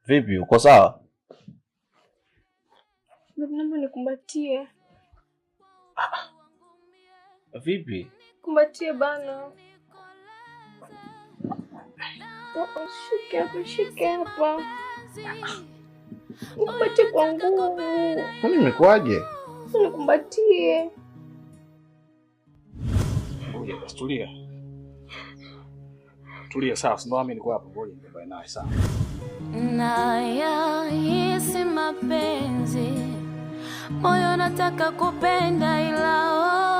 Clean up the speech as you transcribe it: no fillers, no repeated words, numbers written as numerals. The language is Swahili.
Vipi, uko sawa? Naomba nikumbatie. Vipi? Kumbatie bana. Oh, shike hapa, shike hapa. Nikumbatie kwa nguvu. Kwani imekuwaje? Nikumbatie. Ngoja basi, tulia. Tulia sawa, si ndo mimi niko hapa, ngoja nipambane naye sawa. Nayahisi mapenzi, moyo nataka kupenda ila oh,